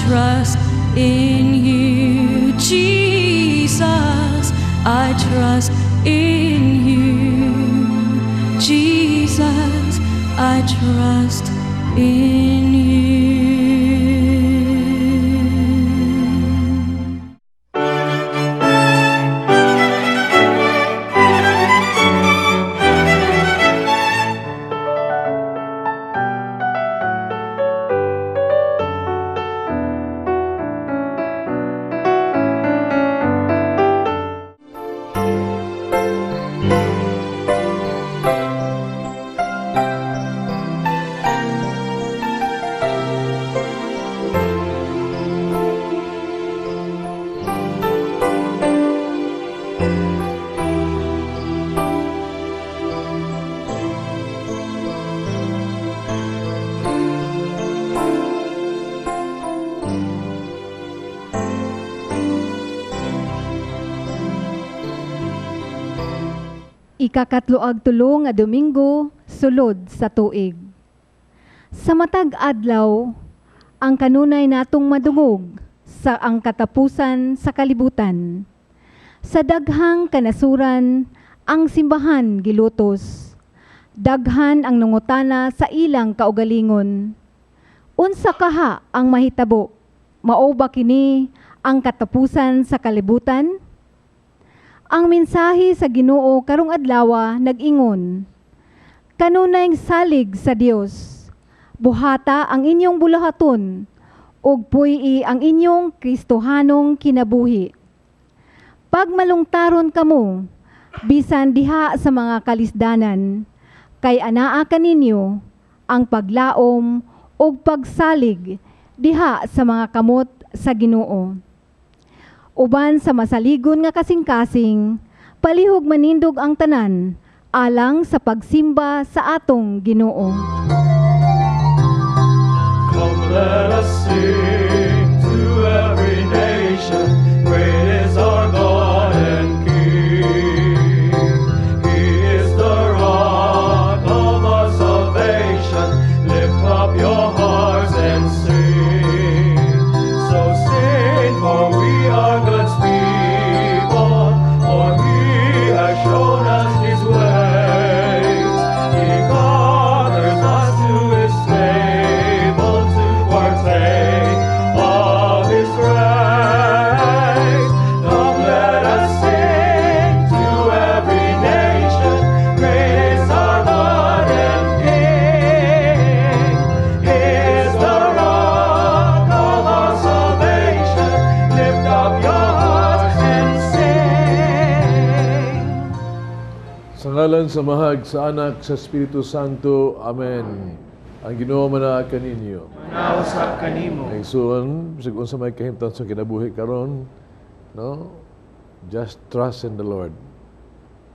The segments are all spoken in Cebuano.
trust in you, Jesus. I trust in you, Jesus. I trust in you. Ikakatlo ag tulo nga Domingo sulod sa tuig. Sa matag adlaw, ang kanunay natong madungog sa ang katapusan sa kalibutan. Sa daghang kanasuran, ang simbahan gilutos. Daghan ang nangutana sa ilang kaugalingon. Unsa kaha ang mahitabo? Mao ba kini ang katapusan sa kalibutan? Ang mensahe sa Ginoo karong adlawa nag-ingon, "Kanunayng salig sa Dios. Buhata ang inyong buluhaton ug puy-i ang inyong Kristohanong kinabuhi. Pagmalungtaron kamo bisan diha sa mga kalisdanan, kay anaa kaninyo ang paglaom ug pagsalig diha sa mga kamot sa Ginoo. Uban sa masaligon nga kasing-kasing, palihog manindog ang tanan alang sa pagsimba sa atong Ginoo." Come, let us sing to every nation, great is our God and King. He is the rock of our salvation. Lift up your hearts and sing. So sing, for we are God's people, for He has shown us His ways. He gathers us to His table to partake of His grace. Come, let us sing to every nation, great is our God and King. He is the rock of our salvation. Lift up your hearts and sing. Sa ngalan sa Amahan, sa Anak, sa Espiritu Santo. Amen. Ang Ginoo manaa kaninyo. Manaa usab kanimo. Igsoon, bisag unsa may kahimtang sa kinabuhi karon, no? Just trust in the Lord.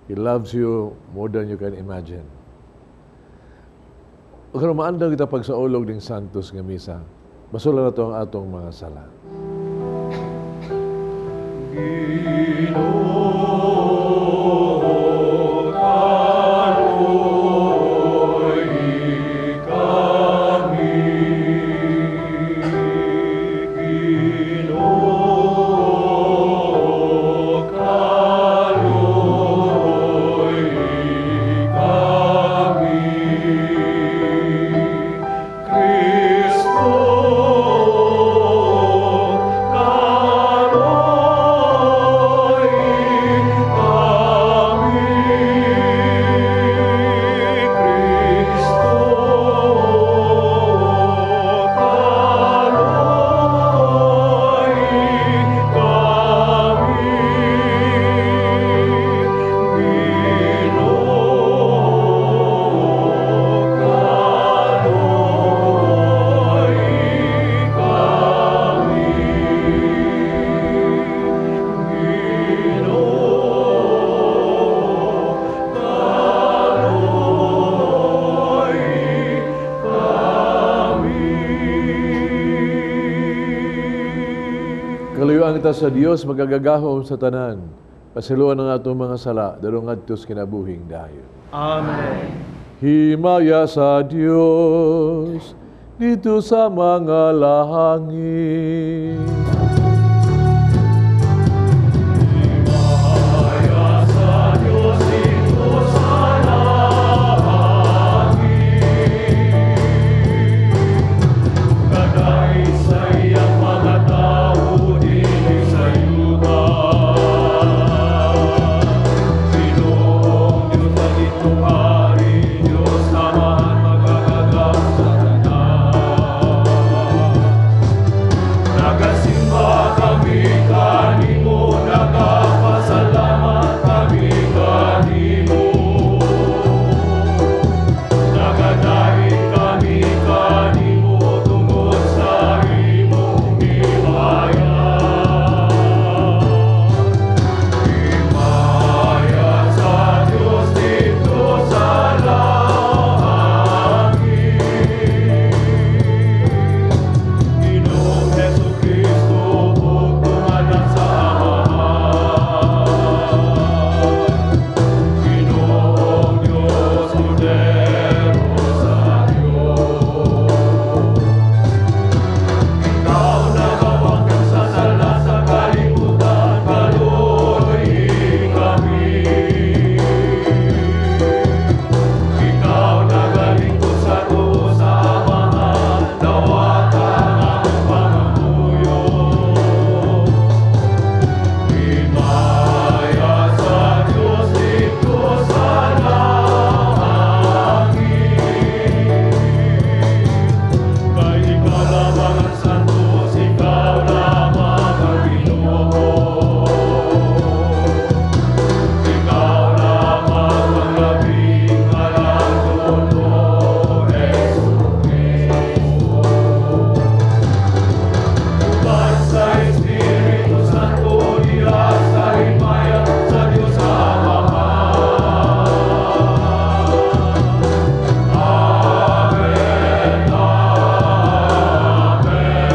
He loves you more than you can imagine. Karon maandang kita pagsaulog ning Santos nga Misa. Basulan nato ang atong mga sala. Ginoo, kaluoyi kami. Ginoo, kaluoyi kami. Kristo, kaluoyi kami. Kristo, kaluoyi kami. Ginoo, kaluoyi kami. Ginoo, kaluoyi kami. Kaluoyan kita sa Dios makagagahom sa tanan. Pasayloan ang atong mga sala, darong ngadto sa kinabuhing dayon. Amen. Himaya sa Dios, Didto sa mga langit. Himaya sa Diyos didto sa langit. Kadait sa iyang mga tawo dinhi sa yuta. Ginoong Diyos ang inyong hari, Diyos Amahan makagagahom sa tanan. Nagasimba kami kanimo, nagapasalamat kami kanimo. Nagadait kami kanimo tungod sa imong himaya. Himaya sa Diyos didto sa langit. Ginoong Hesus Kristo, bugtong Anak sa Amahan. Ginoong Diyos, Kordero sa Diyos. Ikaw nagawangkang sa sala sa kalibutan, kaluoyi kami. Ikaw nagalingkod sa tuo sa Amahan, dawata ang among pangamuyo. Himaya sa Diyos didto sa langit. Kay ikaw lamang ang santos, ikaw lamang ang Ginoo. Ikaw lamang ang labing alagdon, O Hesus Kristo. Uban sa Espiritu Santo, diha sa himaya sa Diyos Amahan. Amen. Amen.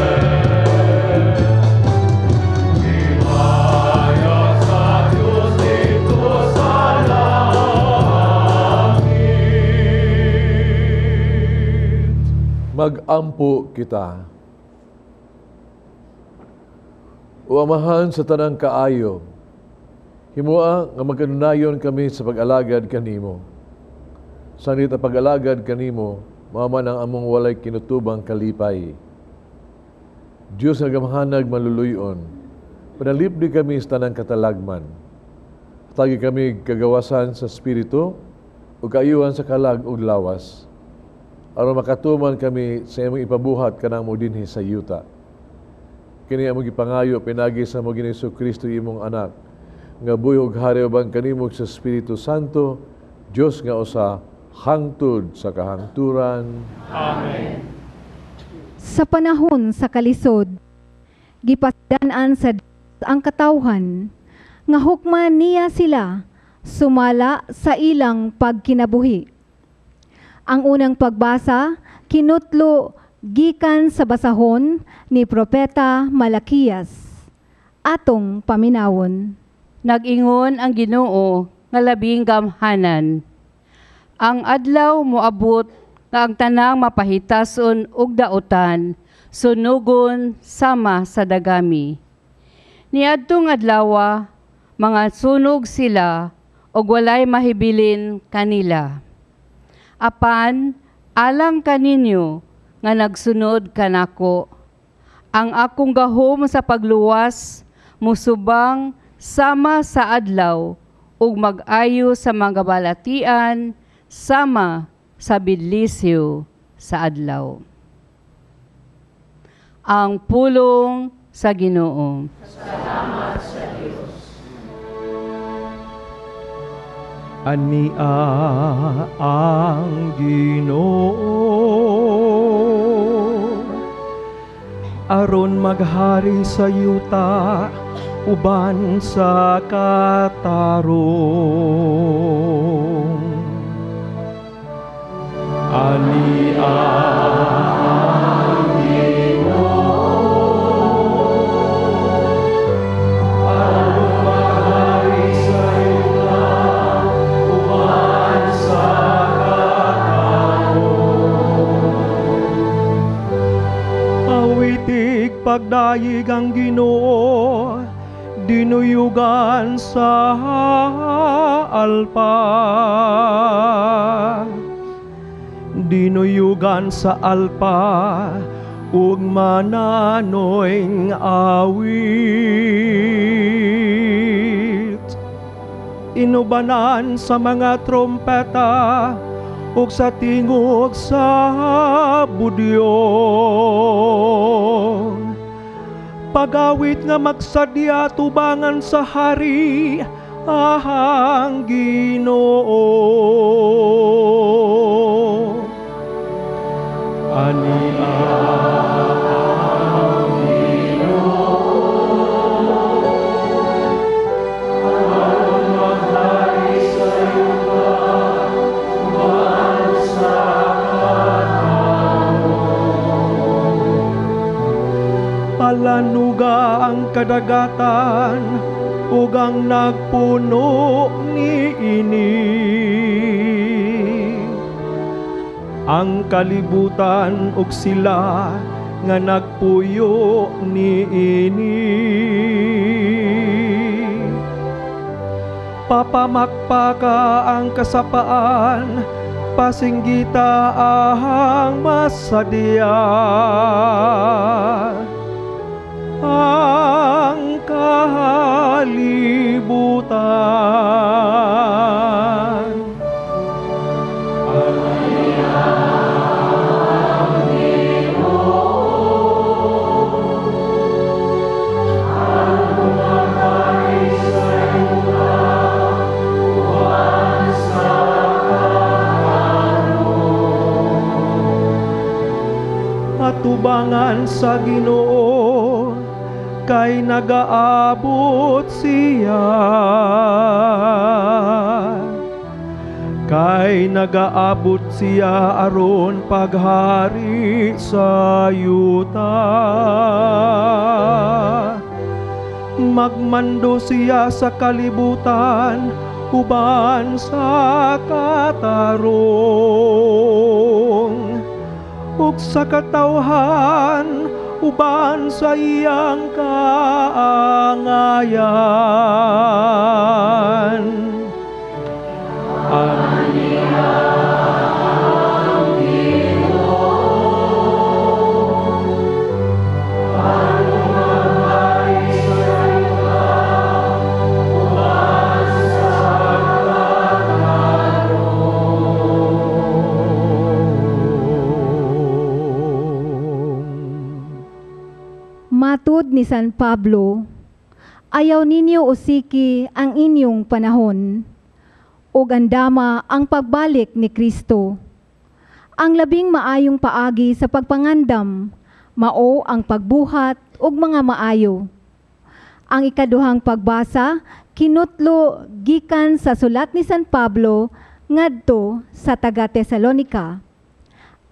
Himaya sa Diyos didto sa langit. Mag-ampo kita. O Amahan sa tanang kaayo, himua nga magkanunayon kami sa pag-alagad kanimo. Sanit ang pag-alagad kanimo, mao man ang among walay kinutubang kalipay. Diyos nga gamhanag maluluyon, panalipdi kami sa tanang katalagman. Hatagi kami kagawasan sa espiritu ug kaayuhan sa kalag ug lawas, aron makatuman kami sa imong ipabuhat kanamo dinhi sa yuta. Kini among gipangayo pinaagi sa among Ginoong Kristo, imong Anak, nga buhi ug hari uban kanimo sa Espiritu Santo, Dios nga usa hangtod sa kahangturan. Amen. Sa panahon sa kalisod, gipadan-an sa Dios ang katawhan nga hukman niya sila sumala sa ilang pagkinabuhi. Ang unang pagbasa kinutlo gikan sa basahon ni Propeta Malakias. Atong paminawon. Nag-ingon ang Ginoo nga labing gamhanan. Ang adlaw moabot nga ang tanang mapahitason ug dautan, sunugon sama sa dagami. Niadtong adlawa, mga sunog sila ug walay mahibilin kanila. Apan alang kaninyo nga nagsunod kanako, ang akong gahom sa pagluwas musubang sama sa adlaw ug mag-ayo sa mga balatian sama sa bidlisiw sa adlaw. Ang pulong sa Ginoo. Ania ang Ginoo aron maghari sa yuta uban sa katarong. Ania ang Ginoo aron maghari sa yuta uban sa katarong. Nagdayeg ang Ginoo, dinuyugan sa alpa. Dinuyugan sa alpa ug mananoyng awit. Inubanan sa mga trompeta ug sa tingog sa budyong. Pagawit nga magsadya tubangan sa hari ang Ginoo. Ani ang Ginoo, aron maghari sa yuta uban sa katawhan. Palanuga ang kadagatan ug ang nagpuno niini. Ang kalibutan ug sila nga nagpuyo niini. Papamakpaka ang kasapaan, pasinggita ang masadya. Ang kalibutan. Atubangan sa Ginoo, kay nagaabot siya. Kay nagaabot siya aron paghari sa yuta. Magmando siya sa kalibutan uban sa katarong ug sa katawhan uban sa iyang kaangayan. Ani ang Ginoo, aron maghari sa yuta uban sa katarong. Matud ni San Pablo, ayaw ninyo usiki ang inyong panahon, ug andama ang pagbalik ni Kristo. Ang labing maayong paagi sa pagpangandam, mao ang pagbuhat og mga maayo. Ang ikaduhang pagbasa, kinutlo gikan sa sulat ni San Pablo ngadto sa taga Tesalonika.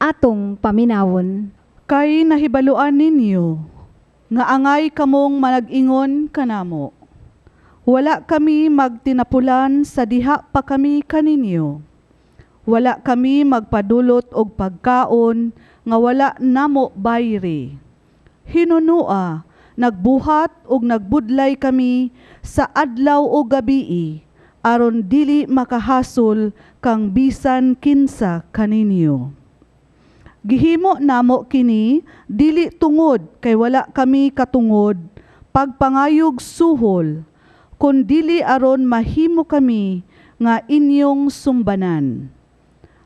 Atong paminawon. Kay nahibaluan ninyo nga angay kamong manag-ingon kanamo. Wala kami magtinapulan sa diha pa kami kaninyo. Wala kami magpadulot og pagkaon nga wala namo bayri. Hinunua, nagbuhat og nagbudlay kami sa adlaw o gabii aron dili makahasol kang bisan kinsa kaninyo. Gihimo namo kini dili tungod kay wala kami katungod pagpangayog suhol, kundili aron mahimo kami nga inyong sumbanan.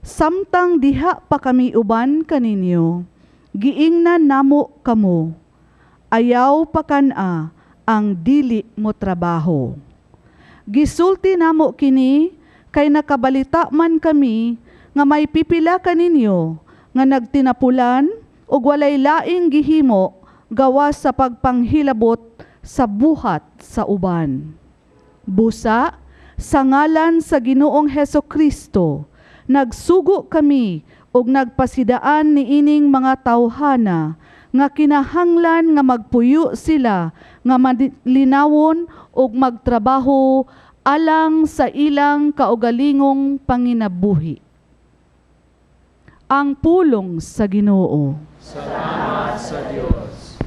Samtang diha pa kami uban kaninyo, giingnan namo kamo, ayaw pa kan-a ang dili mo trabaho. Gisulti namo kini kay nakabalita man kami nga may pipila kaninyo nga nagtinapulan ug walay laing gihimo gawas sa pagpanghilabot sa buhat sa uban. Busa, sa ngalan sa Ginoong Heso Kristo, nagsugo kami ug nagpasidaan niining mga tawhana nga kinahanglan nga magpuyo sila nga malinawon ug magtrabaho alang sa ilang kaugalingong panginabuhi. Ang pulong sa Ginoo. Salamat sa Dios.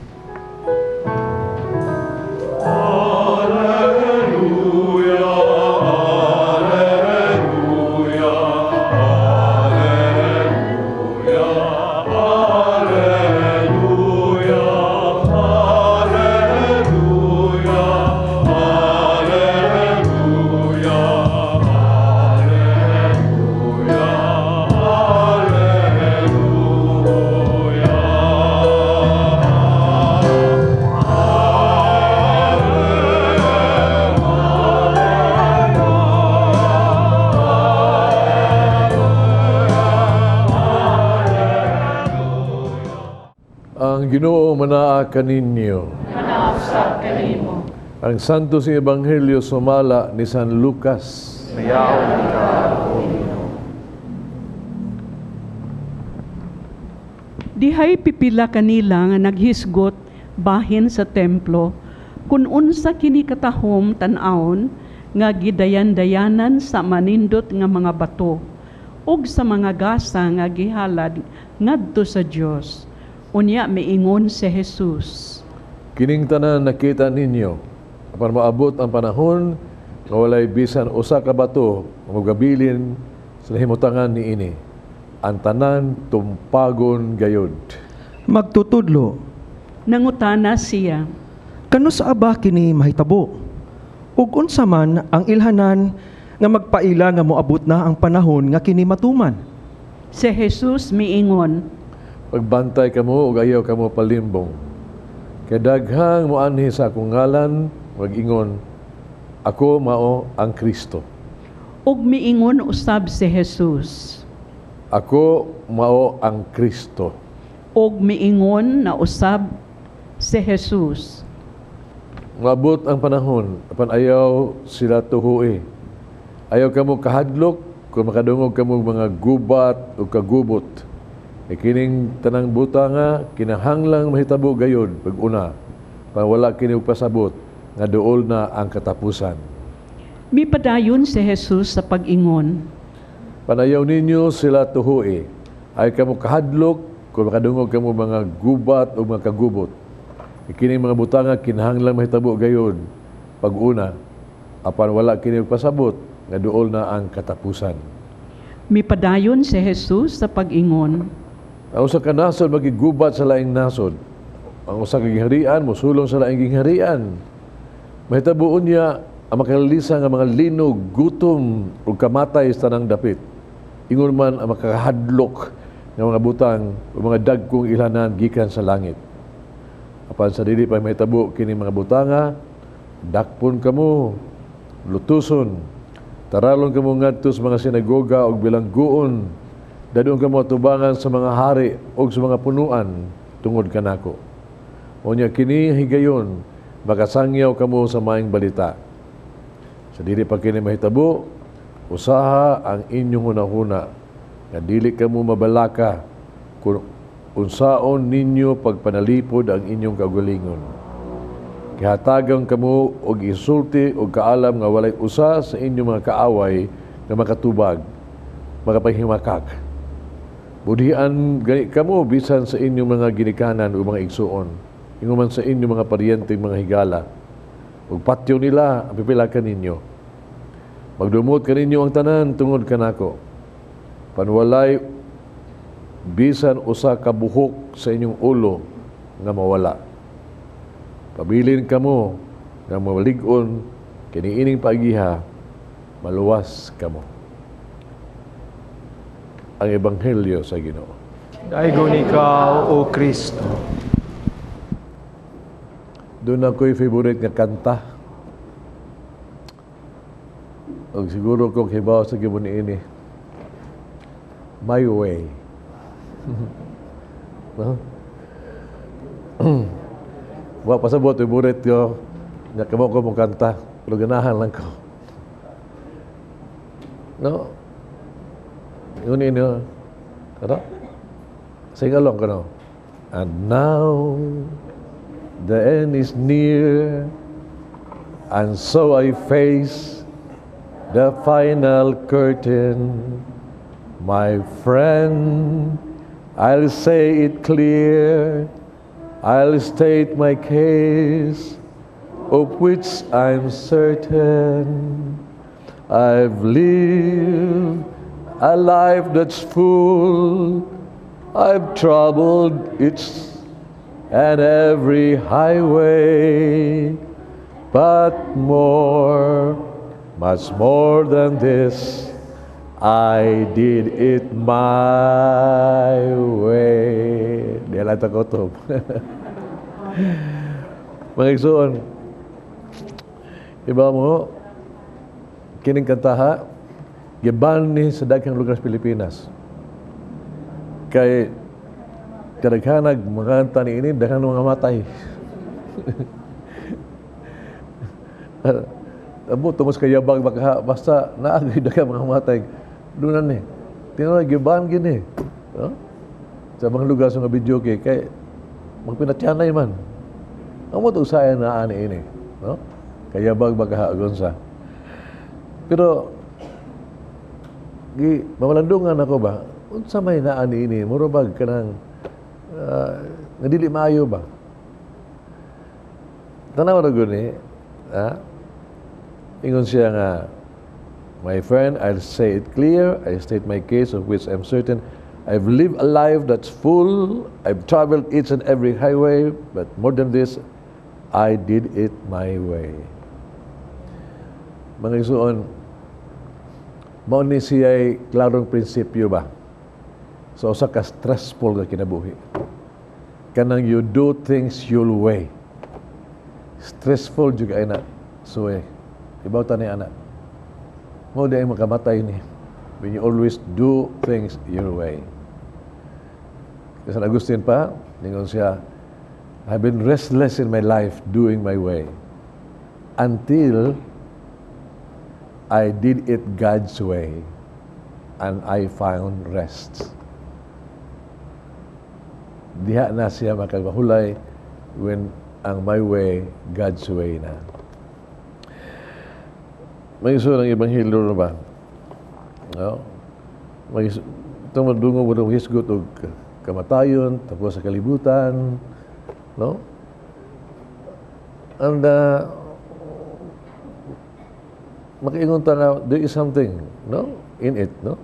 Ang Ginoo manaa kaninyo. Ang Santo sa Ebanghelyo sumala ni San Lucas. Dayaon ikaw, O Ginoo. Dihay pipila kanila nga naghisgot bahin sa templo kun unsa kini katahom tan-awon nga gidayan-dayanan sa manindot nga mga bato ug sa mga gasa nga gihalad ngadto sa Dios. Unya miingon si Jesus: Kining tanan nakita ninyo, apan moabot ang panahon nga walay bisan usa ka bato nga mogabilin sa nahimutangan niini. Ang tanan tumpagon gayud. Magtutudlo, Nangutana siya, Kanus-a ba kini mahitabo? Ug unsa man ang ilhanan nga magpaila nga moabot na ang panahon nga kini matuman? Si Jesus miingon, Magbantay kamo ug ayaw kamo palimbong. Kay daghang moanhi sa akong ngalan, mag-ingon, "Ako mao ang Kristo." Ug miingon usab si Jesus, "Ako mao ang Kristo." Ug miingon na usab si Jesus, Moabot ang panahon, apan ayaw sila tuhui. Ayaw kamo kahadlok kung makadungog kamo mga gubat o kagubot. E kining tanang butanga kinahanglang mahitabo gayud pag-una, pa wala kini og pasabot nga duol na ang katapusan. Mipadayon si Jesus sa pag-ingon, Panayaw ninyo sila tuhui. Ayaw kamo kahadlok kung makadungog kamo mga gubat o mga kagubot. E kining mga butanga kinahanglang mahitabo gayud pag-una, apan wala kini og pasabot nga duol na ang katapusan. Mipadayon si Jesus sa pag-ingon, Ang usa ka nasod magigubat sa laing nasod. Ang usa ka gingharian mosulong sa laing gingharian. Mahitabo unya ang makalalisa nga mga linog, gutom ug kamatay sa tanang dapit. Ingon man ang makakahadlok nga mga butang ug mga dagkong ilhanan gikan sa langit. Apan sa dili pa mahitabo kini mga butanga, dakpon kamo, lutuson, taralon kamo ngadto sa mga sinagoga ug bilangguon, dadon kamo atubangan sa mga hari ug sa mga punuan tungod kanako. Unya kini higayon makasangyaw kamo sa maayong balita. Sa dili pa kini mahitabo, usaha ang inyong hunahuna nga dili kamo mabalaka kung unsaon ninyo pagpanalipod ang inyong kaugalingon. Gihatagan kamo og isulti og kaalam nga walay usa sa inyong mga kaaway nga makatubag, makapahimakak. Budhian gani kamo bisan sa inyong mga ginikanan o mga igsuon, ingon man sa inyong mga paryenteng mga higala. Ug patyo nila ang pipila kaninyo. Magdumot kaninyo ang tanan tungod kanako. Panwalay bisan usa ka buhok sa inyong ulo nga mawala. Pabilin kamo nga malig-on kiniining paagiha, maluwas kamo. Ang Ebanghelyo sa Ginoo. Daygon ikaw, O Kristo. Duna ko'y favorite nga kanta. Og siguro ko hibaw sa gibon niini. "My Way." No? Wa pasabot favorite ko. Nya kamo ko mong kanta, pero ganahan lang ko. No? Yun ini. Ano? Sing along ko, no? And now the end is near, and so I face the final curtain. My friend, I'll say it clear, I'll state my case, of which I'm certain. I've lived a life that's full. I've traveled each and every highway, but more, much more than this, I did it my way. Di lang takotob. Mga igsoon, iba mo, kining kantaha, giban ni sa daghang lugar sa Pilipinas. Kay Kadaghanag mga ni ini daghan mga matay. Abo tungod sa kayabag baka basta naagay daghan mga matay. Doon ni. Tinuod giban gini. No? Sa mga lugar sa mga video kay kay magpinatyanay man. Amo to usahay na ani ini, no? Kayabag baka sa. Pero gi mamalandungan ako ba, unsa may naa ni ini, mura bag kanang nga dili maayo ba? Tanaw ra gud ni, ha? Ingon siya nga, "My friend, I'll say it clear, I state my case of which I'm certain. I've lived a life that's full, I've traveled each and every highway, but more than this, I did it my way." Mga igsoon, mao ni siya'y klarong prinsipyo ba? Sa usa ka stressful nga kinabuhi. Kanang you do things your way. Stressful jud kay na. So eh, ibaw ta ni ana. Mao di ay makamatay ni when you always do things your way. San Agustin pa, ningon siya, "I've been restless in my life doing my way until I did it God's way and I found rest." Diha na siya makagmahulay when ang my way, God's way na. May iso ng Ebanghelyo na ba? No? May itong madungog mo ng hisgot og kamatayon, tapos sa kalibutan, no? And makaingon ta nga, there is something, no? In it, no?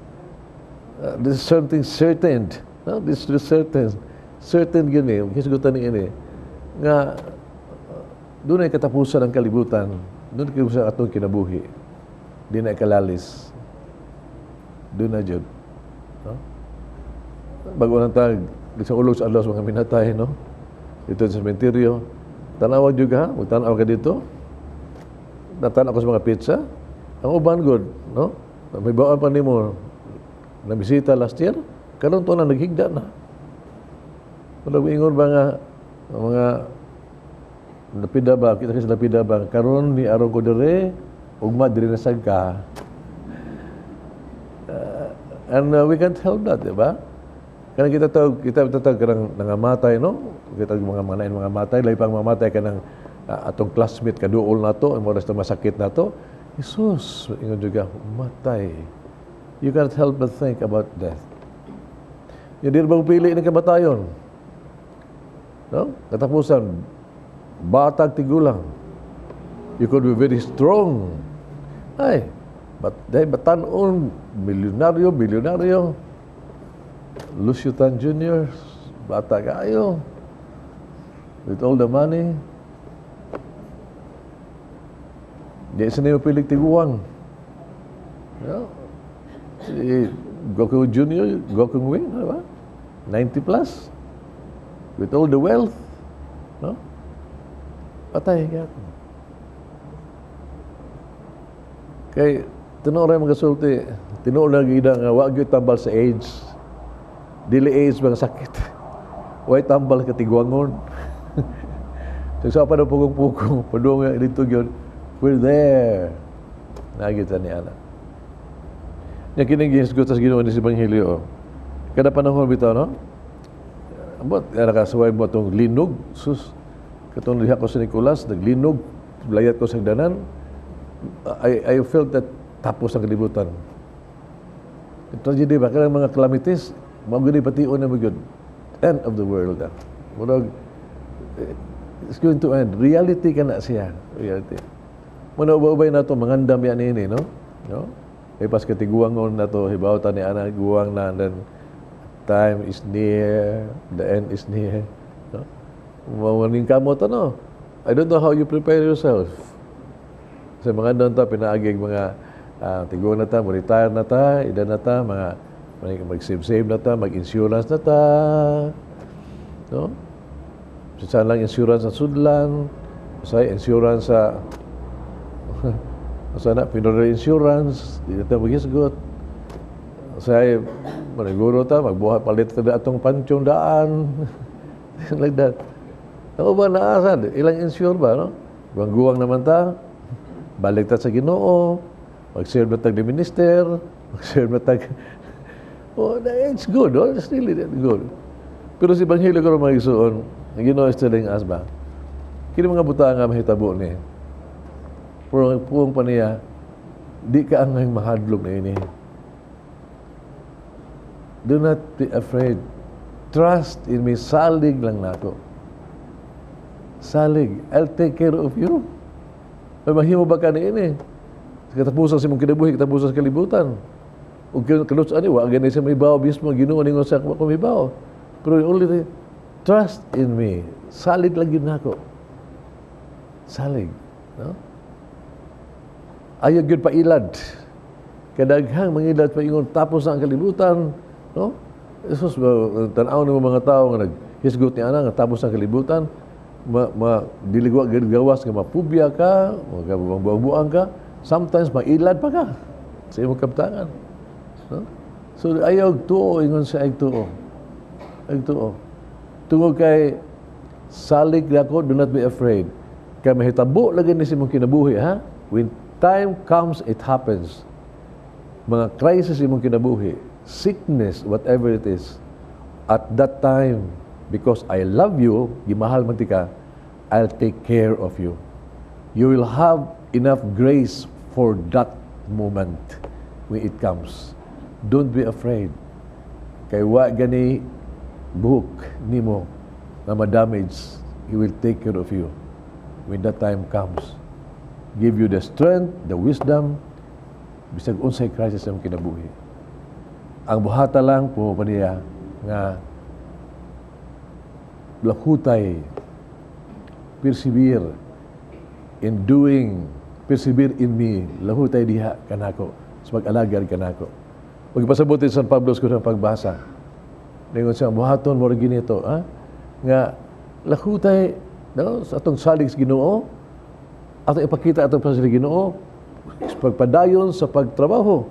There's something certain, no? This is certain. Certain yun eh, hisgutan ni ini, nga doon ay katapusan ang kalibutan, doon katapusan atong kinabuhi. Di na ikalalis. Doon na jud. No? Bago nang tag, sa ulog sa adlaw sa mga minatay, no? Dito sa sementeryo. Tanawa jud ka, magtanaw ka dito. Natanaw ko sa mga pizza. Ang uban good, no? May bawaan pa nimo nabisita last year, karon to na naghigda na. Wala ingon ba nga mga lapida ba, kita kasi lapida ba, karon ni aron ko dire, ugma diri na sad ka. And we can't help that, di ba? Kanang kita tawag, kita tawag kanang nangamatay, no? Kita mga manain mga matay, lahi pang mamatay kanang atong classmate kaduol nato, ang oras na masakit nato. Jesus, ingon juga, matay. You can't help but think about death. Yung di ba pili ng kamatayon? No? Katapusan, batag tigulang. You could be very strong. Ay, but dahil batanon, milyonaryo, bilyonaryo. Lucio Tan Jr., bata kayo. With all the money. Di sa niyo pilig tiguang. No? Si Goku Jr., Goku Wing, di ba? 90 plus. With all the wealth. No? Patay ka. Kay, tinuod rin mga sulti, tinuod lang gida nga, wag gyud tambal sa AIDS. Dili AIDS mga sakit. Way tambal katiguangon. So, sa pa na pugong-pugong, padung nga dito gyud, we're there. Nagita ni Ana. Nya kining gihisgot sa Ginoo ni sa Ebanghelyo. Kada panahon bitaw, no? Ambot, nakasuway mo itong linog. Sus, katong diha ko sa Nicolas, naglinog, layat ko sa danan. I felt that tapos ang kalibutan. Tragedy ba? Kanang mga calamities, mao gud pation na mo gyud. End of the world. Ah. Murag, it's going to end. Reality ka na siya. Reality. Muna ubay na ito, mangandam yan ini, no? No? Ipas katiguangon na to, hibaw ta ni ana, guwang na, and then time is near, the end is near. No? Mawaning kamot, ano? I don't know how you prepare yourself. Sa mga doon ta, pinaagig mga tiguang na ta, mo-retire na ta, edad na ta, mga mag-save-save na ta, mag-insurance na ta. No? Sa lang insurance sa sudlan, sa insurance sa sa na funeral insurance, di na ta maghisgot. Sa Maniguro ta, magbuhat palit ta atong pantyong daan. Like that. Ang uban naa sad, ilang insure ba, no? Guwang-guwang naman ta, balik ta sa Ginoo, mag-serve na tag ni minister, mag-serve na tag. Oh, it's good, oh? It's really good. Pero sa Ebanghelyo karon, mga igsuon, ang Ginoo is telling us ba, kini mga butang nga mahitabo ni, pero puong pa niya, di ka angay mahadlok na ini. Do not be afraid. Trust in me, salig lang nako. Salig. I'll take care of you. May mahimo ba ka ni ini? Sa katapusan sa imong kinabuhi, katapusan sa kalibutan. Ug kanus ani wa gani sa mahibaw mismo Ginoo ningon sa ako mahibaw. Pero only trust in me. Salig lang gyud nako. Salig, no? Ayaw gyud pailad. Kadaghang mangilad paingon tapos na ang kalibutan, no? Jesus, tan-aw nimo mga tao nga naghisgot ni ana nga tapos ang kalibutan, ma dili gawas nga mapubya ka, magbuang-buang ka, sometimes mailad pa ka sa imong kabtangan. No? So ayaw tuo, ingon sa ay tuo. Ay tuo. Tungod kay salig nako, do not be afraid. Kay mahitabo lagi ni sa imong kinabuhi, ha? When time comes, it happens. Mga crisis imong kinabuhi, sickness, whatever it is, at that time, because I love you, gimahal man tika, I'll take care of you. You will have enough grace for that moment when it comes. Don't be afraid. Kay wa gani buhok nimo na ma-damage, He will take care of you when that time comes. Give you the strength, the wisdom, bisag unsay crisis ang kinabuhi. Ang buhata lang po pa niya nga lakutay, persevere in doing, persevere in me, lahutay diha kanako, sa pag-alagad kanako. Magpasabot ni San Pablo sa kunang pagbasa. Ningon siya, buhaton mo rin ginito, ha? Nga, lahutay, no, sa atong salig sa Ginoo, atong ipakita atong sa Ginoo, pagpadayon sa pagtrabaho,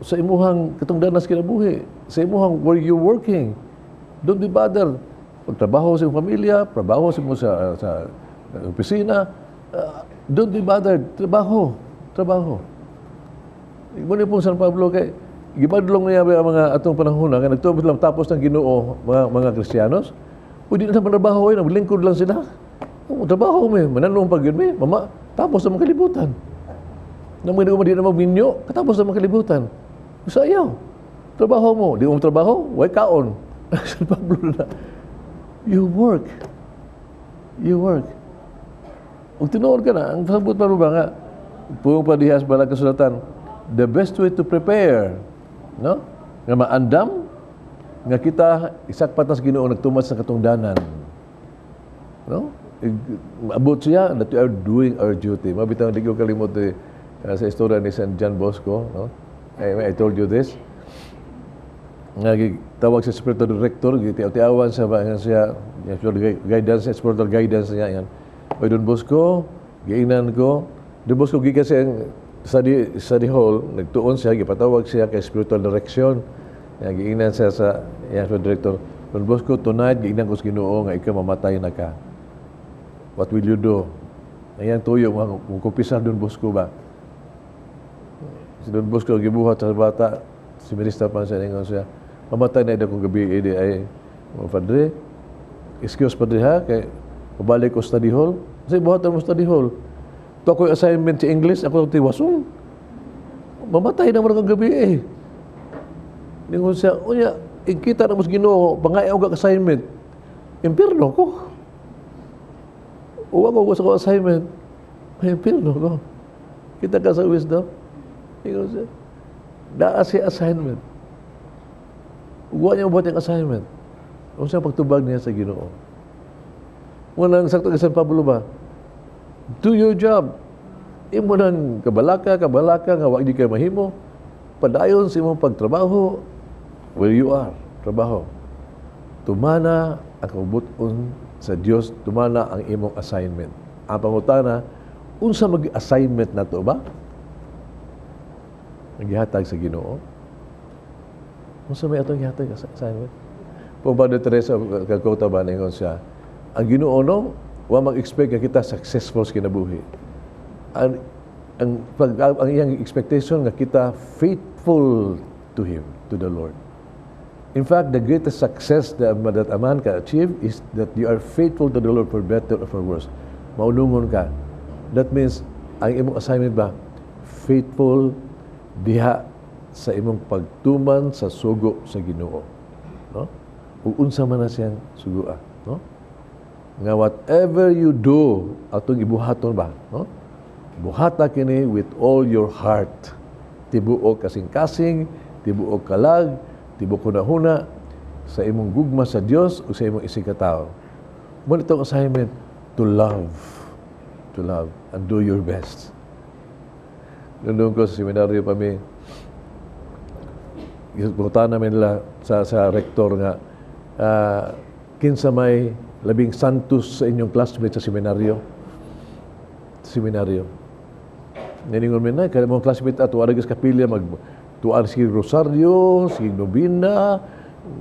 sa imuhang katungdanan sa kinabuhi, sa imuhang where you working, don't be bothered. Pagtrabaho sa imong pamilya, trabaho sa imo sa opisina, don't be bothered. Trabaho, trabaho. Mo ni pong San Pablo kay gibadlong niya ba ang mga atong panahon nga nagtuo lang tapos ng Ginoo mga Kristiyanos. Uy, di na trabaho ay naglingkod lang sila. Oh, trabaho mi, mananong pag yun mi, mama, tapos ang mga kalibutan. Nang mga di na magminyo, katapos ang mga kalibutan. Sa ayaw. Trabaho mo, di mo trabaho, way kaon. San Pablo na. You work. You work. Ug tinuod ka na, ang pasabot pa ba nga, pungong pa diha sa balang kasulatan, the best way to prepare, no? Nga maandam, nga kita isakpat na sa Ginoo nagtumat sa katungdanan. No? Abot siya that we are doing our duty. Mabitang di ko kalimot eh, sa istorya ni San John Bosco, no? I told you this. Nga tawag sa spiritual director, gitiaw-tiawan sa ba nga siya, yung spiritual guidance, spiritual guidance niya yan. Oy, Don Bosco, giingnan ko. Don Bosco gikan siya study hall, nagtuon siya, gipatawag siya kay spiritual direction. Yan, giingnan siya sa yan, spiritual director. Don Bosco, tonight, giingnan ko sa Ginoo nga ikaw mamatay na ka. What will you do? Ayan, tuyo, mga kumpisal Don Bosco ba? Si Don Bosco, gibuhat sa bata, si Minister pa siya, ningon siya, mamatay na kong gabi, di ay, mga padre, excuse padre ha, kay pabalik ko study hall. Kasi buhat mo study hall. Ito ako assignment sa English, ako tiwason. Mamatay na mo kang gabi eh. Ningon siya, unya, ikita na mo sa Ginoo, pangayaw ka assignment. Impirno ko. Uwa ko sa ko assignment. May impirno ko. Kita ka sa wisdom. Ingon siya, naa siya assignment. Uwa niya buhat yung assignment. Unsa pagtubag niya sa Ginoo. Walang sakto kay San Pablo ba? Do your job. Imo nang kabalaka, kabalaka nga wa di kay mahimo. Padayon sa imong pagtrabaho where you are, trabaho. Tumana ang kabubut-on sa Dios, tumana ang imong assignment. Ang pangutana, unsa mag-assignment nato ba? Nagihatag sa Ginoo. Unsa may atong gihatag assignment? Kung Mother Teresa Calcutta ba, ningon siya, ang Ginoo, no, wa mag-expect nga kita successful sa kinabuhi. Ang iyang expectation nga kita faithful to Him, to the Lord. In fact, the greatest success that a man can achieve is that you are faithful to the Lord for better or for worse. Maunungon ka. That means, ang imong assignment ba, faithful diha sa imong pagtuman sa sugo sa Ginoo. No? Ug unsa man na siyang sugoa, no? Nga whatever you do, atong ibuhaton ba, no? Buhata kini with all your heart. Tibuok kasing-kasing, tibuok kalag, tibuok hunahuna sa imong gugma sa Dios o sa imong isigkatawo. Mao itong assignment to love, to love and do your best. Nung ko sa seminaryo pa mi, buta namin nila sa rektor nga, kinsa may labing santos sa inyong classmate sa seminaryo? Seminaryo. Niningon mi na, kaya mga classmate ato, wala sa kapilya, mag tuan sige rosaryo, sige nobina,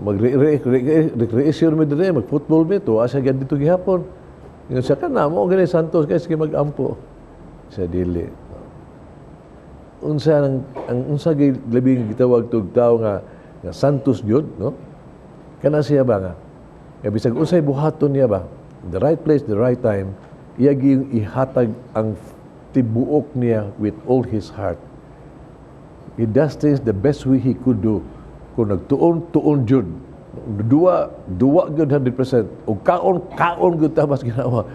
mag-recreation mi dire, mag-football mi, tuwa siya dito gihapon. Ingon siya, kana mo, gani santos, kaya sige mag-ampo. Siya dili. Unsa ang unsa gyud labing gitawag tug tawo nga santos gyud, no? Kana siya ba nga bisag unsay buhaton niya ba, the right place, the right time, iya gyud ihatag ang tibuok niya with all his heart. He does things the best way he could do. Kung nagtuon, tuon jud. Duwa, duwa gyud 100%. Og kaon, kaon gyud tamas ginawa.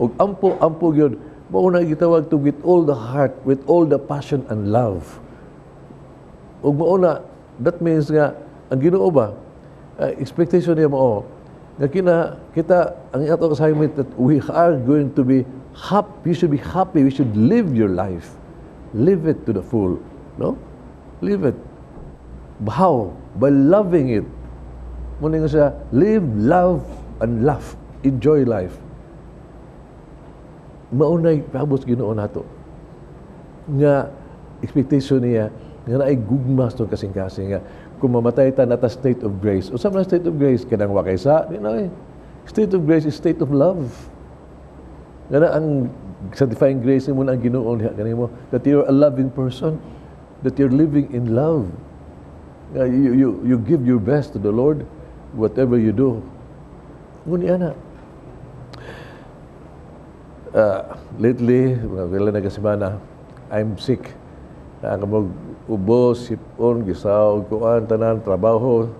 Og ampo, ampo gyud. Mao na gitawag to with all the heart, with all the passion and love. Ug mao na, that means nga ang Ginoo ba, expectation niya mao nga kina kita ang atong assignment that we are going to be happy, you should be happy, we should live your life. Live it to the full, no? Live it. How? By loving it. Muna nga siya, live, love, and laugh. Enjoy life. Maunay paabot Ginoo nato. Nga expectation niya nga naay gugma sa kasing-kasing nga kung mamatay ta nata state of grace. Unsa man ang state of grace? Kanang wa kay sa, di na eh. State of grace is state of love. Nga na ang sanctifying grace mo na ang Ginoo diha kanimo that you're a loving person, that you're living in love. Nga you give your best to the Lord whatever you do. Ngunit ana. Lately, mga pila na kasemana, I'm sick. Nakakamog ubo, sipon, gisaw, kuan, tanan, trabaho.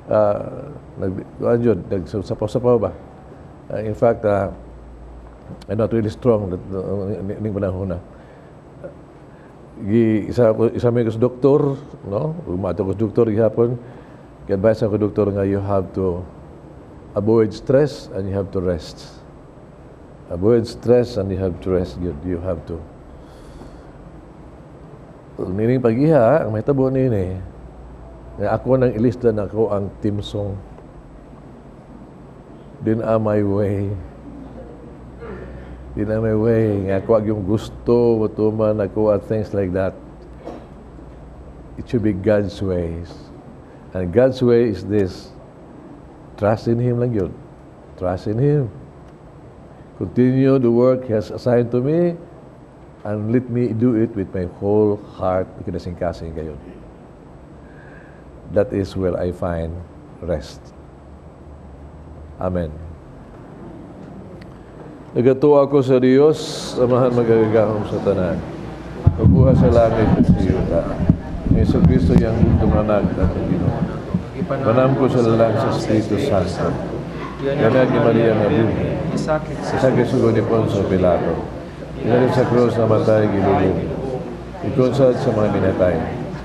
Nag, kuan yun, nagsapaw-sapaw ba? In fact, I'm not really strong ning panahon na. Gi isa ko isa may ko sa doktor, no? Umato ko sa doktor gihapon. Gi-advise ako doktor nga you have to avoid stress and you have to rest. Avoid stress and you have to rest good. You have to. Nining pag-iha, ang mahitabo nini, nga ako nang ilista na ako ang theme song. Din a my way. Din a my way. Nga ako yung gusto, matuman ako at things like that. It should be God's ways. And God's way is this. Trust in Him lang yun. Trust in Him. Continue the work He has assigned to me and let me do it with my whole heart. Kinasing-kasing kayo. That is where I find rest. Amen. Nagatuo ako sa Dios, Amahan magagahom sa tanan. Pagbuhat sa langit at sa yuta. Ni Jesu Kristo iyang bugtong anak at ang Ginoo. Panamko sa lalang sa Espiritu Santo. Ganag ni Maria nga Birhen. Sakit sugo ni Poncio Pilato. Inalip sa krus namatay gilubong. Ikonsad sa mga minatay.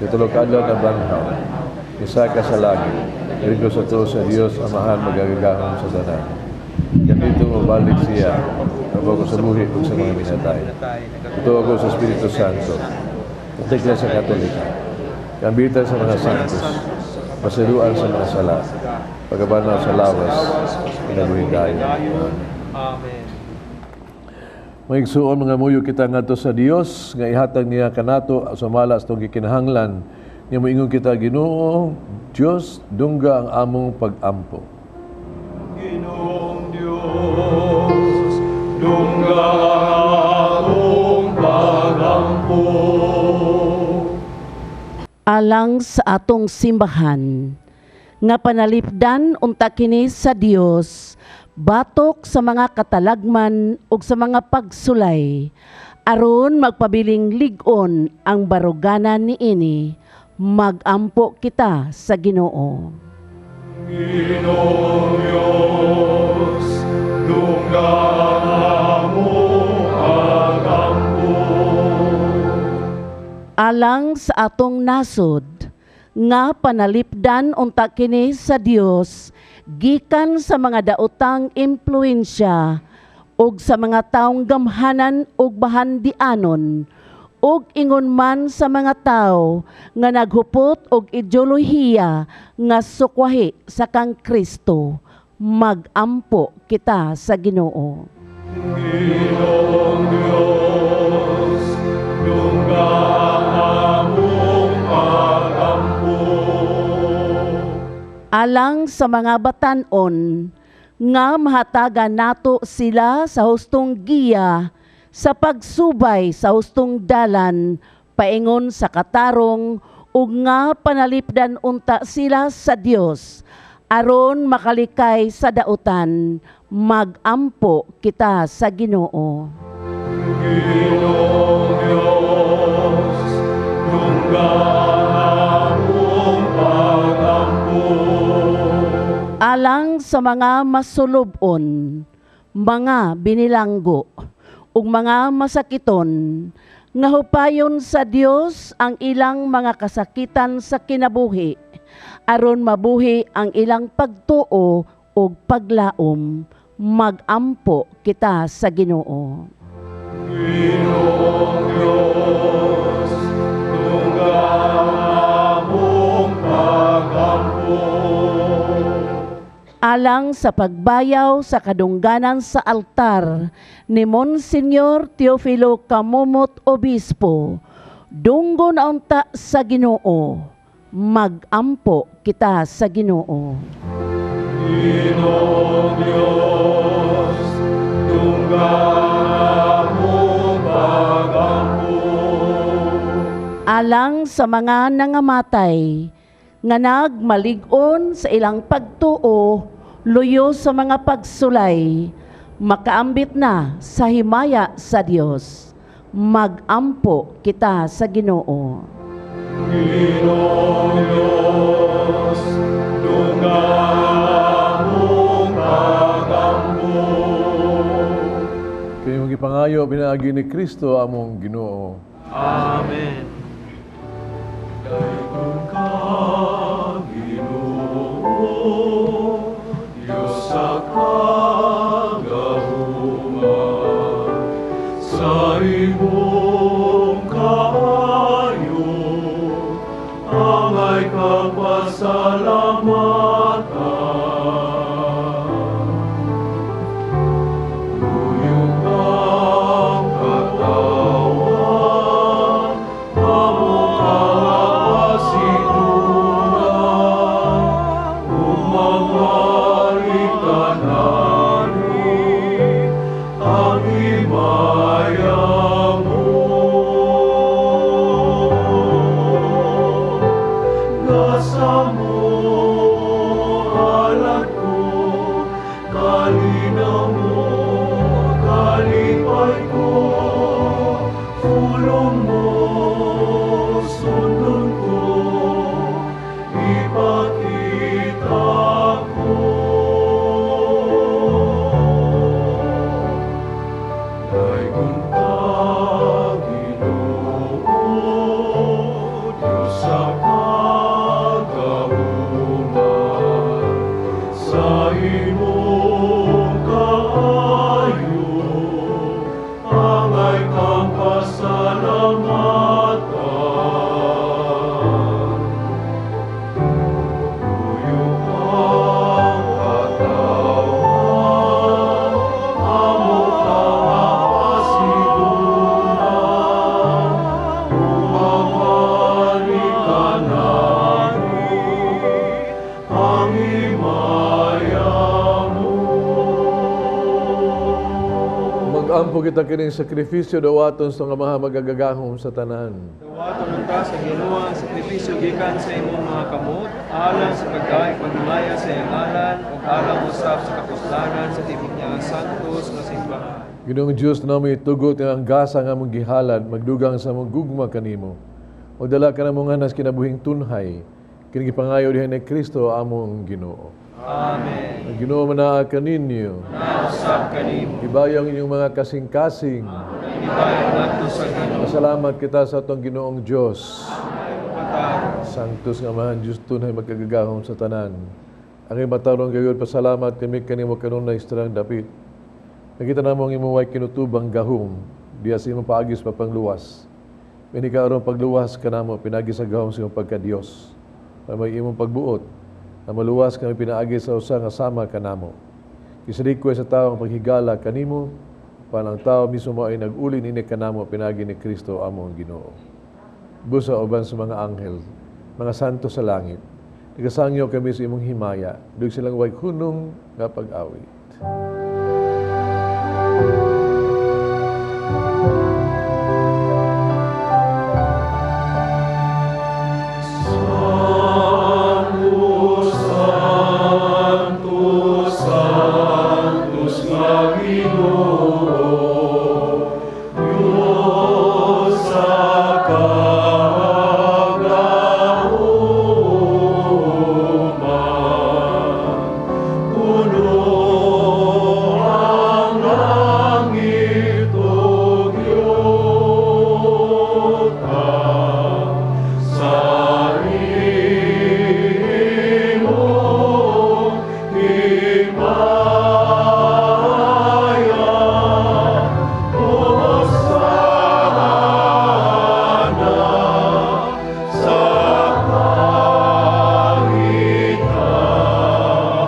Katulo ka adlaw nabanghaw. Isaka sa langit. Irigo sa tuo sa Dios, Amahan magagagahom sa tanan. Ganito mabalik siya. Ako sa buhi ug sa mga minatay. Ito ako sa Espiritu Santo. At Iglesia Katolika. Kambitan sa mga santos. Pasiluan sa mga sala. Pagkabanaw sa lawas. Kinabuhi dayon. Amen. Mga igsuon, mga muyo kita ngadto sa Dios nga ihatag niya kanato sumala sa atong gikinahanglan. Nga moingon kita, Ginoo, Diyos, dungga ang among pagampo. Ginoong Diyos, dungga ang akong pagampo. Alang sa atong simbahan nga panalipdan unta kini sa Dios batok sa mga katalagman ug sa mga pagsulay, aron magpabiling lig-on ang baruganan niini, magampo kita sa Ginoo. Ginoong Diyos, dungga ang among pagampo. Alang sa atong nasod nga panalipdan unta kini sa Dios gikan sa mga daotang impluwensya ug sa mga taong gamhanan ug bahandianon, ug ingon man sa mga tawo nga naghupot og ideolohiya nga sukwahi sa kang Kristo, magampo kita sa Ginoo. Ginoong Diyos, dungga ang among pagampo. Alang sa mga batan-on nga mahatagan nato sila sa hustong giya sa pagsubay sa hustong dalan paingon sa katarong, ug nga panalipdan unta sila sa Dios aron makalikay sa dautan, magampo kita sa Ginoo. Ginoong Diyos, dungga ang among pagampo. Alang sa mga masulubon, mga binilanggo, ug mga masakiton, nga hupayon sa Dios ang ilang mga kasakitan sa kinabuhi, aron mabuhi ang ilang pagtuo ug paglaom, magampo kita sa Ginoo. Ginoong Diyos, dungga ang among pagampo. Alang sa pagbayaw sa kadungganan sa altar ni Monsignor Teofilo Camomot Obispo, dunggo na unta sa Ginoo, magampo kita sa Ginoo. Ginoong Diyos, dungga ang among pagampo. Alang sa mga nangamatay nga nagmalig-on sa ilang pagtuo luyo sa mga pagsulay, makaambit na sa himaya sa Dios, magampo kita sa Ginoo. Ginoong Diyos, dungga ang among pagampo. Kini among gipangayo pinaagi ni Kristo among Ginoo. Amen. Daygon ka, Ginoo, Diyos sa kagahuma, sa imong kaayo, angay kag pasalamatan. Kuyog ang katawhan, amo ka pasidunggan, ug maghari kanani, ang himaya mo. Gasa mo, alad ko, kalinaw mo, kalipay ko, pulong mo, sundon ko, ipakita ko. Daygon ka, Ginoo, Diyos sa kagahuma. Magampo kita kining sakripisyo dawaton sa nga maha magagagahom sa tanan. Dawaton unta sa Ginoo ang sakripisyo gikan sa imong mga kamot, alang sa pagdaig paghimaya sa iyang ngalan ug alang usab sa kapuslanan sa tibok niya nga santos nga simbahan. Ginoong Diyos, na mo itugot nga ang gasa nga among gihalad, magdugang sa among gugma kanimo. O dala ka namo nga nas kinabuhing tunhay, kini gipangayo diha ni Kristo among Ginoo. Amen. Ang Ginoo manaa kaninyo. Nausab kanimo. Ibayo ang inyong mga kasing-kasing. Ibayo ngadto sa Ginoo. Pasalamat kita sa atong Ginoong Diyos. Sanctus nga Amahan Diyos tunay magkagagahom sa tanan. Ang iyong matarong gayud pasalamat kami kanimo kanunay sa tanang dapit. Nakita namo ang imong way kinutubang gahom diha sa imong paagi sa pangluwas. Mini ka aron pagluwas kanamo pinagi sa gahom sa imong pagka-Dios. May imong pagbuot na maluwas kami pinaagi sa usa nga sama kanamo. Kisalikoy sa tao ang paghigala kanimo, pan ang tao mismo mao ay nag-uli nini kanamo pinaagi ni Kristo among Ginoo. Busa uban sa mga anghel, mga santo sa langit, nagasangyo kami sa imong himaya, dug silang way hunong nga pag-awit. Sanctus, Sanctus, Sanctus nga Ginoo, Dios sa kagahuman. Puno ang langit ug yuta sa imong himaya. Hosana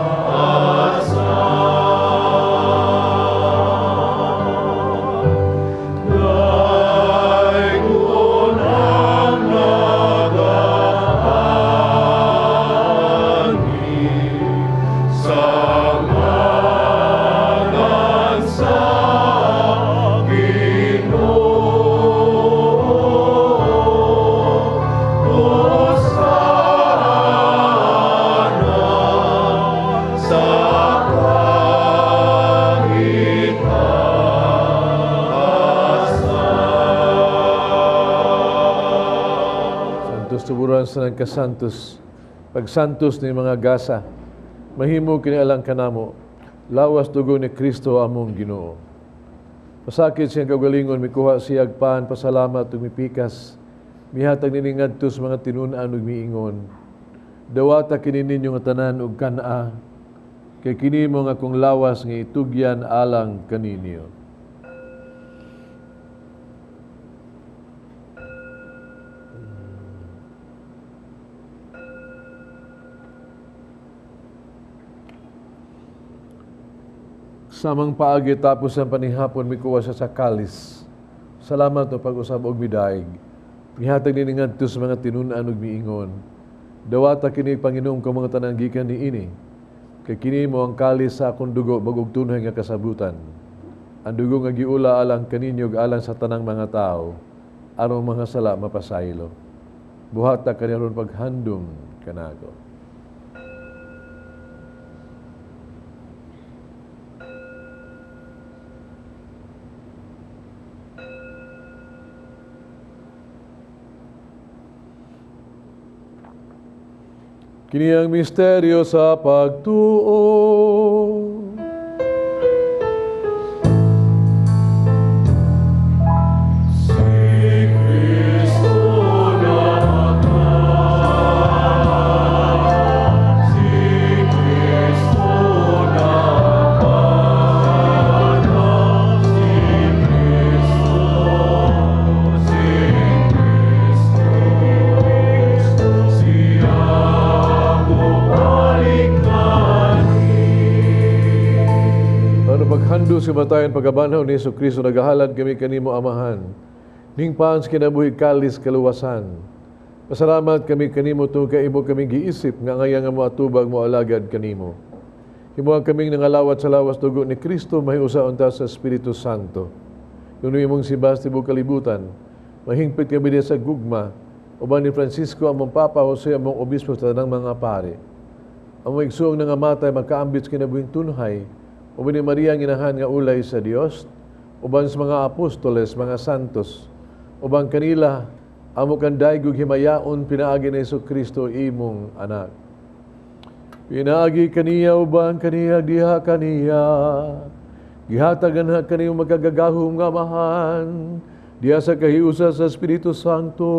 sa kahitasan. Daygon ang nagaanhi sa ngalan sa Ginoo. Hosana sa kahitasan. Santos tuburan sa nang kasantos, pagsantos ni mga gasa, mahimo kini alang kanamo, lawas dugo ni Kristo among Ginoo. Pasakit siyang kaugalingon, mikuha siyag pan, pasalamat ug mipikas, mihatag nini ngadto sa mga tinun-an ug miingon. Dawata kini ninyo nga tanan ug kan-a, kay kini mo nga akong lawas nga itugyan alang kaninyo. Samang paagi tapos ang panihapon mikuha siya sa kalis. Salamat o pag-usab og midaig. Mihatag nini ngadto sa mga tinun-an ug miingon. Dawata kini Panginoon ko mga tanan gikan niini. Kay kini mo ang kalis sa akong dugo bag-ug tunhay nga kasabutan. Ang dugo nga giula alang kaninyo ug alang sa tanang mga tao aron mga sala mapasaylo. Buhata kani aron paghandom kanako. Kini ang misteryo sa pagtuo. Si Kristo namatay, si Kristo nabanhaw, si Kristo, si Kristo, siya mobalik kani. Ano paghando sa kamatayon pagkabanhaw ni Hesus Kristo, nagahalad kami kanimo Amahan. Ning paan sa kinabuhi kalis kaluwasan. Pasalamat kami kanimo tungod kay imo kaming giisip nga angay nga moatubag mo alagad kanimo. Himuha kaming nangalawat sa lawas dugo ni Kristo mahiusa unta sa Espiritu Santo. Kuno imong simbahan sa tibuok kalibutan. Mahingpit kami diha sa gugma. Uban ni Francisco, among Papa, Jose, among Obispo, sa tanang mga pare. Among igsuong nangamatay, makaambit sa kinabuhing tunhay. Uban ni Maria ang inahan nga ulay sa Dios, uban sa mga apostoles, mga santos, uban kanila, amo kang daigog himayaon, pinaagi ni Hesus Kristo, imong anak. Pinaagi kaniya, uban kaniya, diha kaniya, gihatagan ha kaniyo magagagahom nga amahan, diha sa kahiusa sa Espiritu Santo,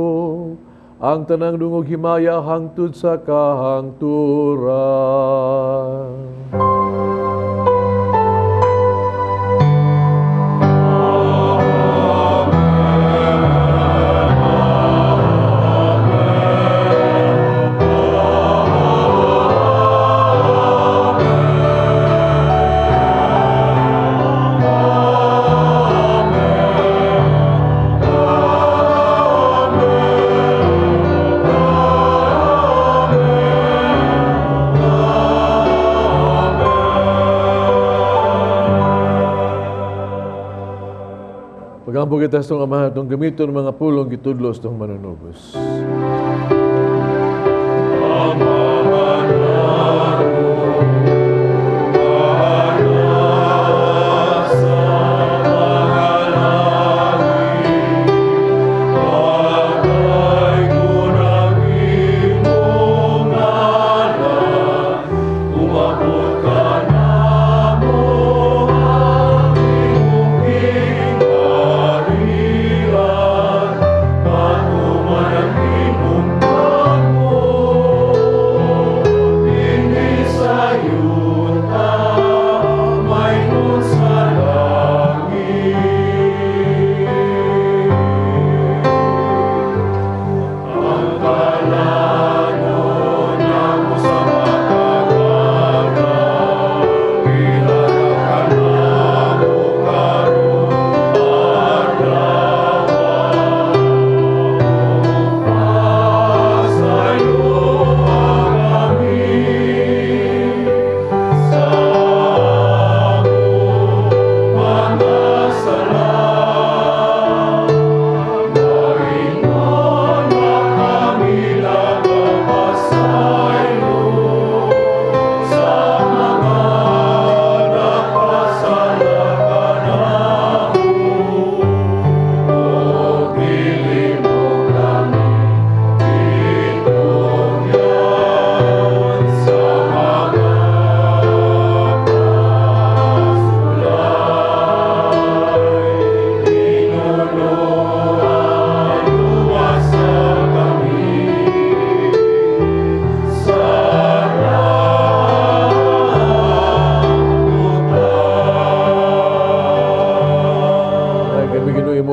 ang tanang dungog himaya hangtod sa kahangturan. Pagampo kita sa itong Amahan, itong gamiton ng mga pulong gitudlo sa itong manunubos.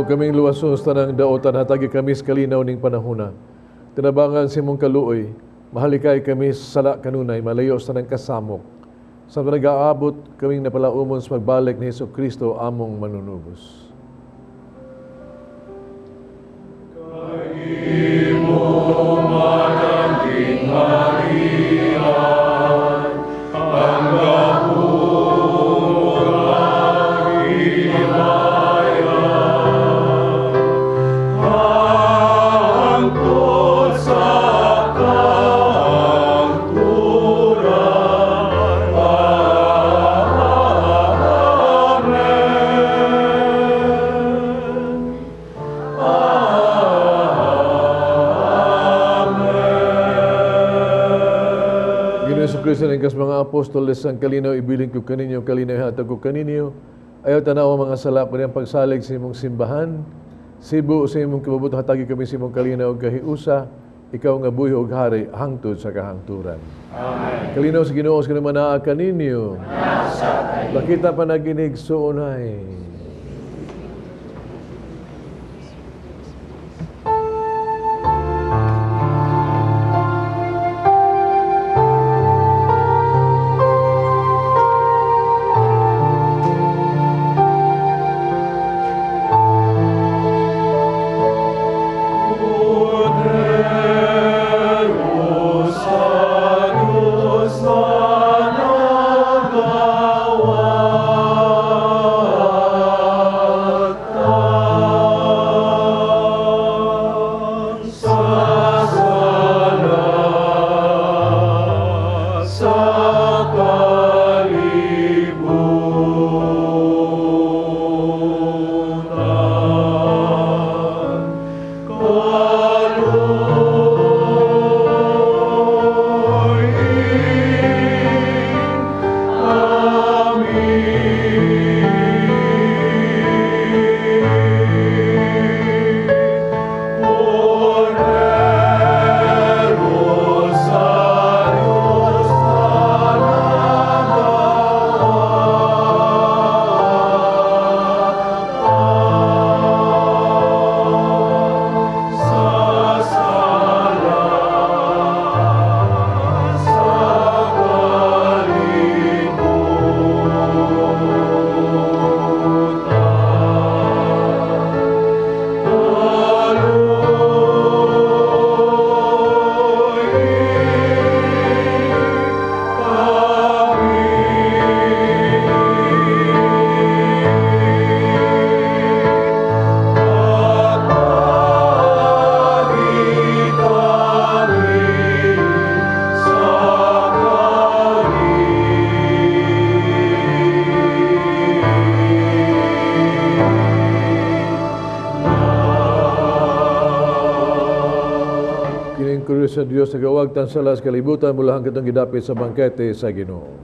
Kaming luwason sa tanang daotan, hatagi kami sa kalinaw ning panahona. Tinabangan sa imong kaluoy, mahalikay kami sa sala kanunay, malayo sa tanang kasamok. Sa nag-aabot kaming napalaumon sa pagbalik ni Hesus Kristo among manunubos. Kristo ng mga apostoles, ang kalinaw ibilin ko kaninyo, kalinaw ihatag ko kaninyo. Ayaw tanaw ang mga sala ko niyang pagsalig sa imong simbahan. Sibo sa imong kibubut, hatagi kami sa imong kalinaw ug kahiusa. Ikaw nga buhi og hari, hangtod sa kahangturan. Amen. Kalinaw sa Ginoo sa kanang manaa kaninyo. Makita pa naginig suunay. Deus, Dios, nagawagtan sa las kalibutan, mulahan kitong gidapit sa bangkete sa Ginoo.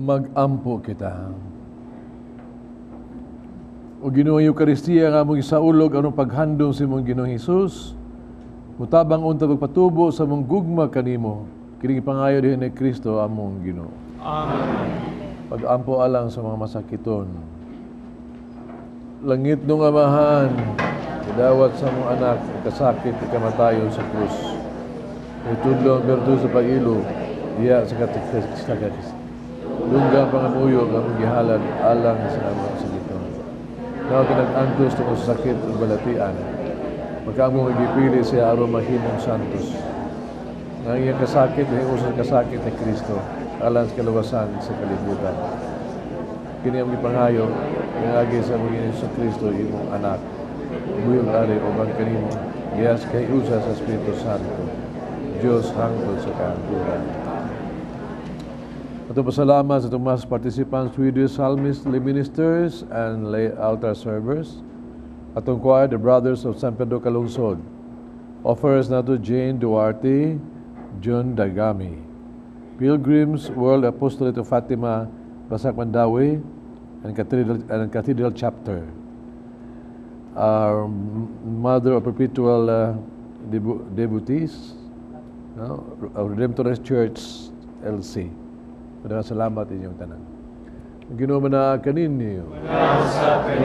Magampo kita. O Ginoong Eukaristiya nga among isaulog anong paghandom sa imong Ginoong Hesus, mutabang unta pagpatubo sa among gugma kanimo, kining ipangayo diha ni Kristo among Ginoo. Amen. Pag-ampo alang sa mga masakiton. Langit nung Amahan, idawat sa among anak, kasakit kamatayon sa krus. Itudlo ang bertu sa pag-ilo, diya sa katikis. Lungga pangamuyo nga among gihalad alang sa among masakiton. Nao kinag-antos tungod sa sakit ug balatian. Magkaamong gipili siya aron mahimong santos. Nga ang iyang kasakit ay usa sa kasakit ni Kristo alang sa kaluwasan sa kalibutan. Kini ang gipangayo nga agi sa among Ginoong Hesus Kristo imong anak. Buyog ari uban kanimo giyas kay usa sa Espiritu Santo. Dios hangtod sa kahangturan. Ato pasalamat sa itong mass participants, Swedish psalmists, lay ministers, and lay altar servers. Atong choir, the Brothers of San Pedro Calungsod. Offers nato Jane Duarte, John Dagami. Pilgrims, World Apostolate of Fatima, Basak Mandaue, and Cathedral Chapter. Our Mother of Perpetual Devotees, no? Redemptorist Church, LC. Maraming salamat inyong tanan. Ginoo man na kaninyo.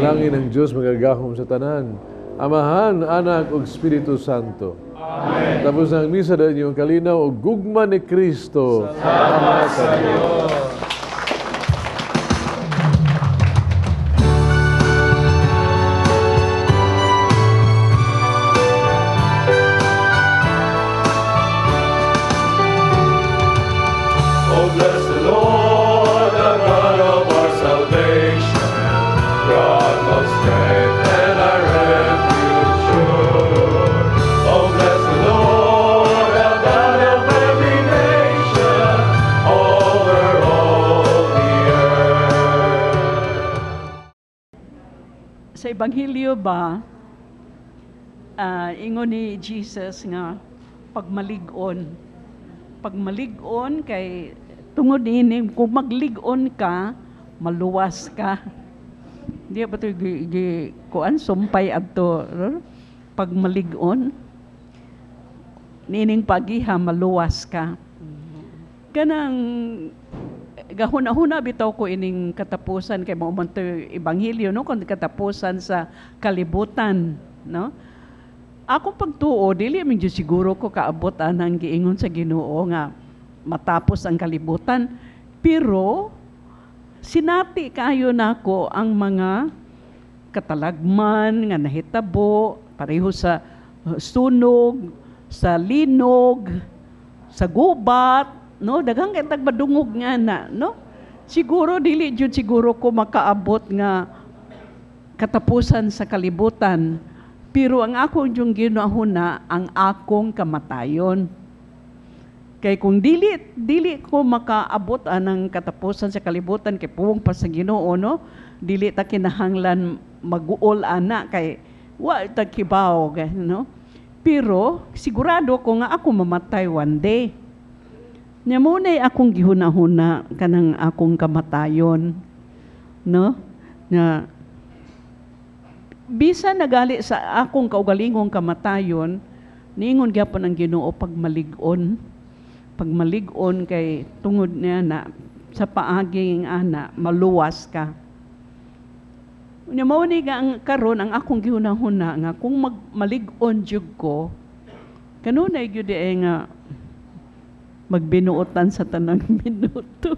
Langin ang Diyos magagahom sa tanan. Amahan, Anak, ug Espiritu Santo. Amen. Tapos ang misa dahil inyong kalinaw ug gugma ni Kristo. Salamat sa Diyos. Oh, bless the Lord, the God of our salvation, rock of strength and our refuge sure. Oh, bless the Lord, the God of every nation, over all the earth. Sa Ebanghelyo ba, ingon ni Jesus nga pagmalig-on. Pagmalig-on kay tungod ini kung maglig-on ka, maluwas ka. Di ba ito kuan sumpay adto, no? Pagmalig-on nining pagiha maluwas ka. Kanang gahuna-huna bitaw ko ining katapusan kay mao man to ebanghelyo, no, kon katapusan sa kalibutan, no. Akong pagtuo dili man jud siguro ko kaabot anang giingon sa Ginoo nga matapos ang kalibutan. Pero sinati kayo nako ang mga katalagman nga nahitabo pareho sa sunog, sa linog, sa gubat, no? Daghang kay tag madungog nga na, no? Siguro dili jud siguro ko makaabot nga katapusan sa kalibutan. Pero ang akong yung ginahuna ang akong kamatayon. Kay kung dili dili ko makaabot anang katapusan sa kalibutan kay puwong pa sa Ginoo, no, dili ta kinahanglan maguol ana kay wa ta kibaw, no? Pero sigurado ko nga ako mamatay one day. Nya mo nay akong gihuna-huna kanang akong kamatayon, no, nga bisa nagali sa akong kaugalingong kamatayon, niingon gyapon ang Ginoo pagmalig-on, pagmalig-on kay tungod niya na sa paaging ana maluwas ka. Unya mao ni nga ang karon ang akong gihuna-huna nga kung magmalig-on jud ko, kanunay gyud ay nga magbinuotan sa tanang minuto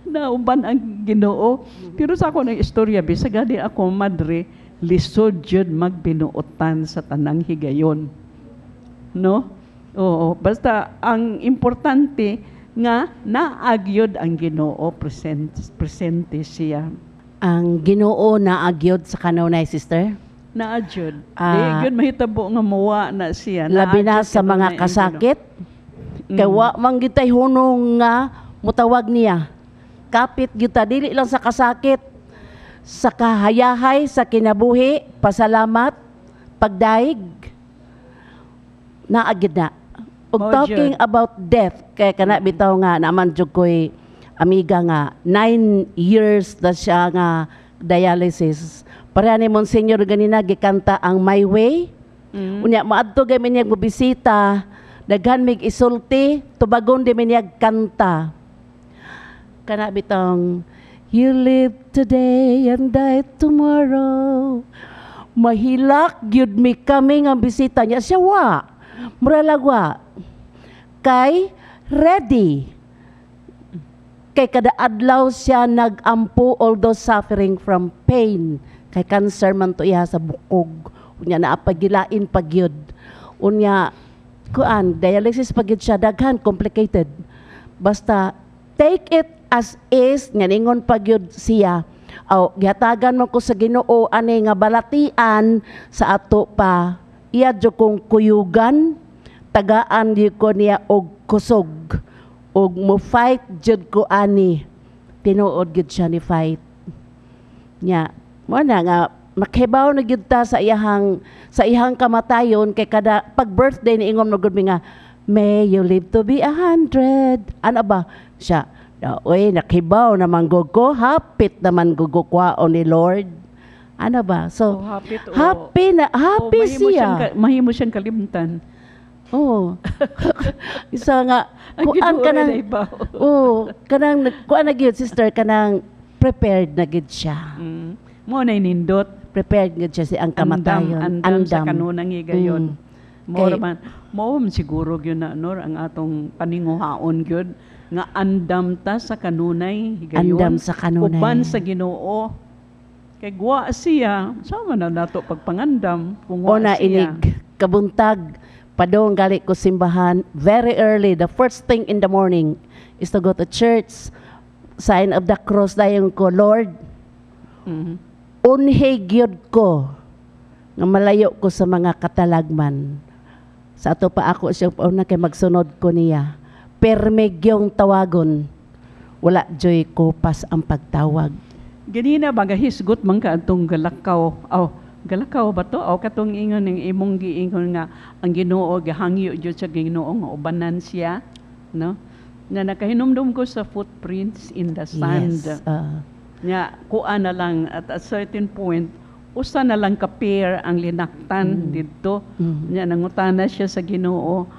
na uban ang Ginoo. Pero sa ako ng istorya, bisag gani ako madre, lisod jud magbinuotan sa tanang higayon, no? Oo, basta ang importante nga naagyod ang Ginoo, present, presente siya. Ang Ginoo naagyod sa kanunay, sister. Naagyod. Di gyud mahitabo nga muwa na siya. Labi na Naagyod sa mga kanunay ang kasakit. Ginoo. Kay wa man gitay hunong nga mutawag niya. Kapit gyud ta dili lang sa kasakit, sa kahayahay, sa kinabuhi, pasalamat, pagdaig, naagid na. Ug Mao talking jud. about death, kay kana bitaw nga naman jud ko'y amiga nga 9 years na siya nga dialysis. Pareha ni Monsignor ganina gikanta ang "My Way". Unya maadto gay mi niya mobisita, daghan mig isulti, tubagon di mi niya kanta. Kana bitong "You live today and die tomorrow." Mahilak gyud mi kami nga bisita niya, siya wa. Mura lag wa. Kay ready. Kay kada adlaw siya nag-ampo although suffering from pain. Kay cancer man to iya sa bukog. Unya naa pagilain pa gyud. Unya kuan, dialysis pa gyud siya, daghan complicated. Basta take it as is nga ningon pa gyud siya. Aw gihatagan man ko sa Ginoo ani nga balatian sa ato pa. Iya jud kong kuyugan, tagaan di ko niya og kusog og mo fight jud ko ani. Tinuod gyud siya ni fight nya. Mo na nga makibaw na gyud ta sa iyahang kamatayon kay kada pag birthday ni ingon magud mi nga, "May you live to be 100." Ano ba siya? Oy, nakibaw naman gud ko, hapit naman gud ko kwaon ni Lord. Ano ba? So, Oh, hapit, oh. Happy na, happy Oh, mahimo siya. Mahimo siyang kalimtan. Oo. Isa nga, Ang kuan Ginoo kanang, rin ay ibaw. Oo, kanang, kuan na gyud, sister, kanang prepared na gyud siya. Mo na nindot. Prepared gyud siya si ang kamatayon. Andam, andam sa kanunang higayon. Mo man, mo man siguro gyud na nor ang atong paninguhaon gyud nga andam ta sa kanunay higayon. Andam sa kanunay. Uban sa Ginoo. Kay guwa siya, sama na nato pagpangandam kung wa O na siya. inig kabuntag padong gali ko simbahan very early. The first thing in the morning is to go to church, sign of the cross dayon ko, "Lord, unhi gyud ko nga malayo ko sa mga katalagman." Sa ato pa ako siya una kay magsunod ko niya, perme gyong tawagon, wala joy ko pas ang pagtawag. Ganina ba hisgot man ka atong galakaw? Aw, galakaw ba to? Aw, katong ingon ng imong giingon nga ang Ginoo gahangyo jud sa Ginoo nga ubanan siya, no? Na nakahinumdum ko sa footprints in the sand. Yes. Nya kuan na lang at a certain point usa na lang ka pair ang linaktan didto. Nya nangutana siya sa Ginoo,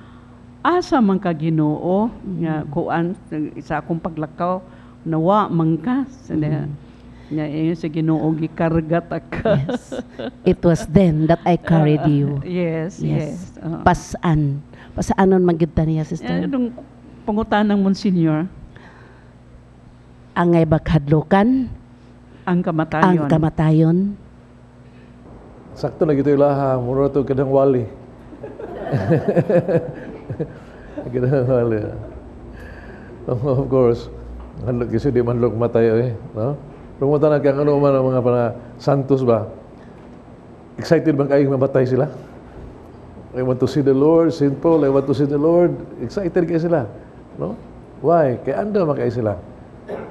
"Asa man ka, Ginoo?" Nga kuan sa akong paglakaw nawa man ka. Sa nya ingon sa Ginoo, "Gikarga ta ka." Yes. "It was then that I carried you." Yes. Pasan. Pasaanon man gyud ta niya, sister. Eh, nung Pangutanang, Monsignor. Angay ba kahadlukan? Ang kamatayon. Ang kamatayon. Sakto na gito ilaha, mura to kadang wali. Kadang wali. Of course, hadlok kasi di man matay eh, no? Pero mo tanan kay ano man ang mga para santos ba? Excited bang kayong mamatay sila? I want to see the Lord, St. Paul, I want to see the Lord. Excited kayo sila. No? Why? Kay andam man kayo sila.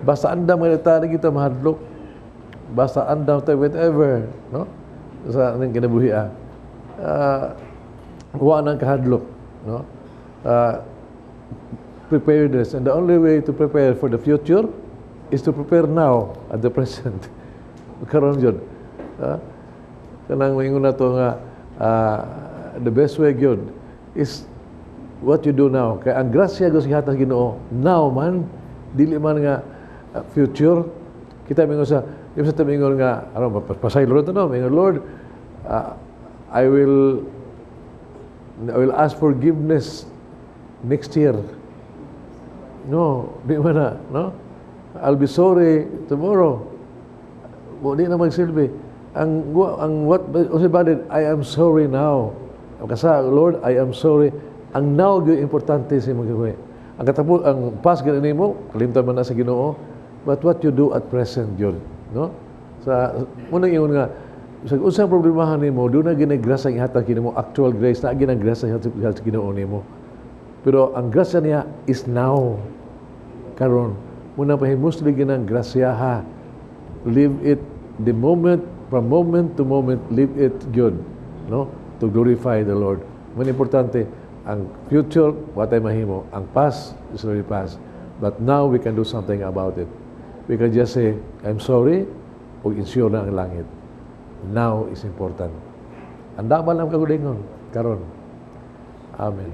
Basta andam nga tayo kita mahadlok. Basta andam tayo whatever, no? Sa anong kinabuhi ah. Wa nang kahadlok, no? Preparedness. And the only way to prepare for the future is to prepare now at the present. Karon yun. Kanang maingon na to nga the best way gyud is what you do now. Kay ang grasya gyud sa gihatag Ginoo now man, dili man nga future. Kita mingon sa di sa mingon nga ano pasaylo to, no? Mingon, "Lord, I will ask forgiveness next year." No, di man na, no? "I'll be sorry tomorrow." Wa di na magsilbi. Ang what unsay valid, "I am sorry now." Kasa, "Lord, I am sorry." Ang now gyud importante sa imong gawin. Ang katapos ang past gani nimo, kalimtan man na sa Ginoo, but what you do at present yun, no? Sa unang ingon nga sa unsang problemahan nimo, duna gyud grasya ang ihatag kanimo, actual grace na gyud ang grasya ihatag sa Ginoo nimo. Pero ang grasya niya is now. Karon, muna pahimusli gyud ang grasya ha. Live it the moment, from moment to moment, live it good, no? To glorify the Lord. Man importante, ang future, wa tay mahimo. Ang past is already past. But now we can do something about it. We can just say, "I'm sorry," o ensure na ang langit. Now is important. Andama lang kaugalingon, karon. Amen.